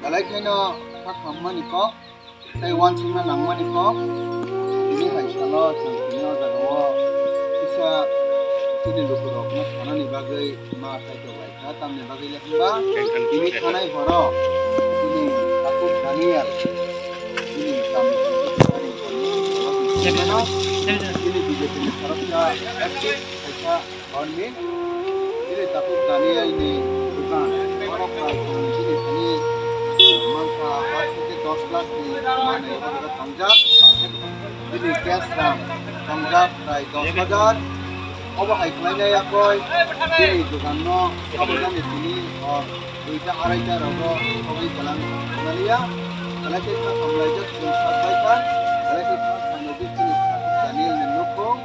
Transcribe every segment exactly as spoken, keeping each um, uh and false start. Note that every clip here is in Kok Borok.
Belai kheno kha khammani kok tei uansukna nangmani kok. Tini hai salo chwng tini o jaga o kisa chini lukurokno sanani bagwi ma kaitor lai kha, tamni bagwi le hwnba tini thanai horo chini takhuk Daniel chini kami chini B J P ni khoroksa active kaisa Hwnwi, chini takhuk Daniel ni dokan, borok bai chini thani mankha aat theke dos lakh ni manwi o jaga tongjak. Chini cash rang tongjak prai dos hajar. Obo hai khlainai yakoi chini dokan no obo jani tini hor duita araita rogo sogwi kalang thanglia. Belai khe kha khamlaijak chwng sak bai kha, belai khe kha khamlaijak chini takhuk Daniel ni nukhung.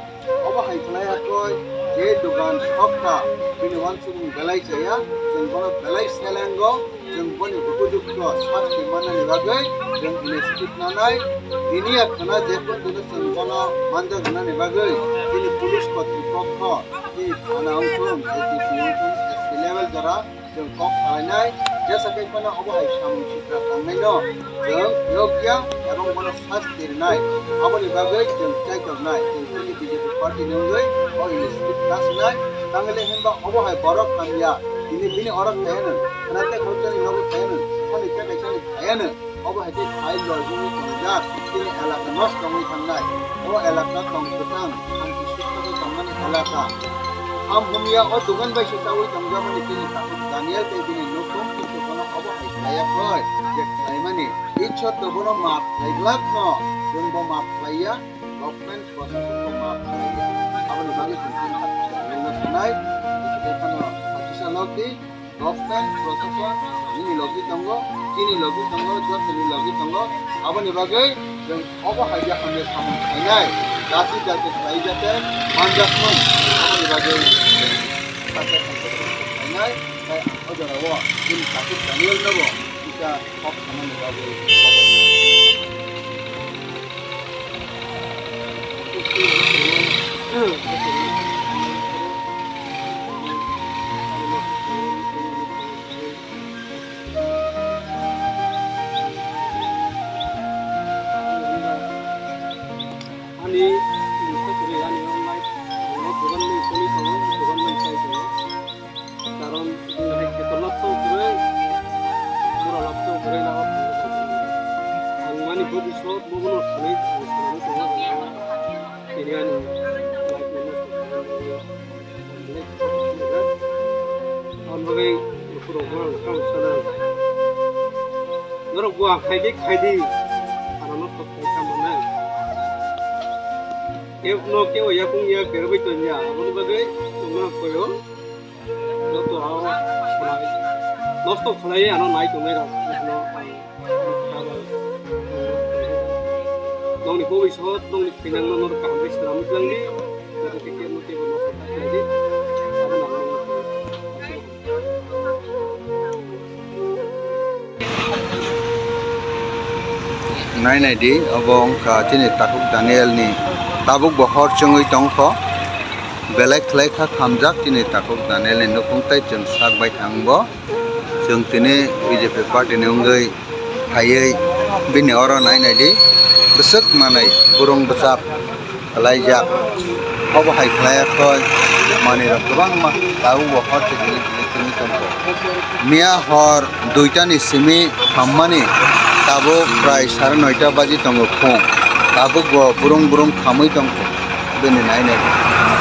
Obo hai khlai yakoi, je dogan sokha, bini uansukmung belai chaya, chwng bono belai selengo, chwng boni upojukto sasti mannani bagwi chwng initiative nanai. Tini ya khna je kun dino chwng bono manjak wngnani bagwi, bini police kotripokho, bini thana wngthung, A D C wngthung, S P level jora, chwng kok salainai, jesa khe phano obo hai samung sikra tangnaino chwng yokya ebong bono sasti rwnai. Aboni bagwi chwng chaitornai, chwng chini B J P party ni wngwi o initiative ta sinai. Tangwi le hinba obo hai borok hamya, tini bini oro thayano, khwnate khoroksa ni nogo thayano, thani tei kaisa ni thayano. Obo hai khe file rok wngwi tongjak, chini elaka nosto wngwi thangnai. O elaka tong kwchang, khamchi suksa wngwi tongmani elaka. Ham humya o dogan bai se chaui tongjakmani chini takhuk Daniel tei bini nukhung, kintu bono obo hai khlaiya khlai, je khlaimani. Ishwar to bono maaf khlai glak no, chwng bo maaf khlaiya, government process bo maaf khlaiya. Aboni bagwi chwng chini takhuk Daniel no sanai, bwswk khe phano hakisa lok di. Government, proshashan, nini logi tongo, chini logi tongo, jotoni logi tongo. Aboni bagwi chwng obo hai je hamya samung khlainai, jati jati khlai jate manjakmung. Aboni bagwi khaisa khaisa khlainai, tei o jorao chini takhuk Daniel nobo kisa kok sanani bagwi kobo. Ani mukha kwrwi ani o life, o dogan bai choli tongo, dogan bai chai tongo. Karon bini hai khe to lapsong kwrwi, mura lapsong kwrwi na o tongo. Ang mani bobisot bobono sanwi, ang sanwi tongo, tini ani life no nosto khainani bagwi. Ang bagwi lukurokno ang kha sana. Norok bo ang khaidi khaidi, ano no sok khai kha mano. Kebo no kebo yakung ya berbai tongya, aboni bagwi tongma koyo. Joto ao sanai nosto khlai ano nai tongnai rok no ang. Nongni bobisot nongni khainangno norok kaham khe swnamwi twlang di. Joto khe kebo no kebo no khlai di. Abo nang nang. Nai nai di, obo wngkha chini takhuk Daniel ni tabuk bo hor chwngwi tongkho. Belai khlai kha khamjak chini takhuk Daniel ni nukhung tei chwng sak bai thang bo. Chwng tini B J P party ni wngwi phaiwi bini oro nai nai di, bwswk manwi burung bwchap khlaijak. Obo hai khlaiya khoi manwi rok kwbangma tabuk bo hor se tini tini tongkho. Miya hor duita ni simi khammani tabuk prai sare noita baji tongo phung. Tabuk bo burung burung khamwi tongkho. Bini nai nai di,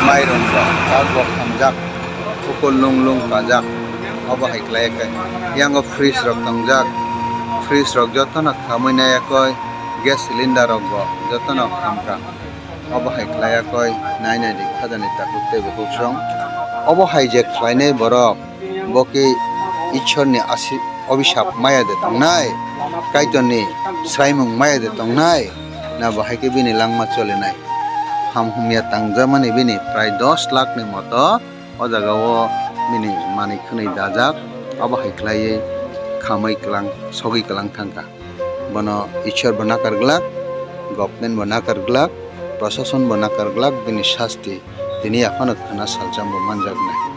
mairum rok tabuk bo khamjak. Kukur lung lung kajak. Obo hai khlai khe yango fridge rok tongjak. Fridge rok jotono khamwi nai yakoi, gas cylinder rok bo jotono khamkha. Obo hai khlai yakoi nai nai di khajani takhuk tei bukhuk song. Obo hai je khlainai borok bo khe Ishwar ni asi-, obisap maya de tongnai, Kaitor ni sraimung maya de tongnai, na bo hai khe bini langma cholinai. Ham humya tangjakmani bini prai dos lakh ni moto. O jaga o bini manwi khwnwi dajak, abo hai khlaiwi khamwi kwlang, sogwi kwlang thangkha. Bono Ishwar bo nakar glak, government bo nakar glak, proshashon bo nakar glak, bini sasti tini yaphano khwna salcham bo manjaknai.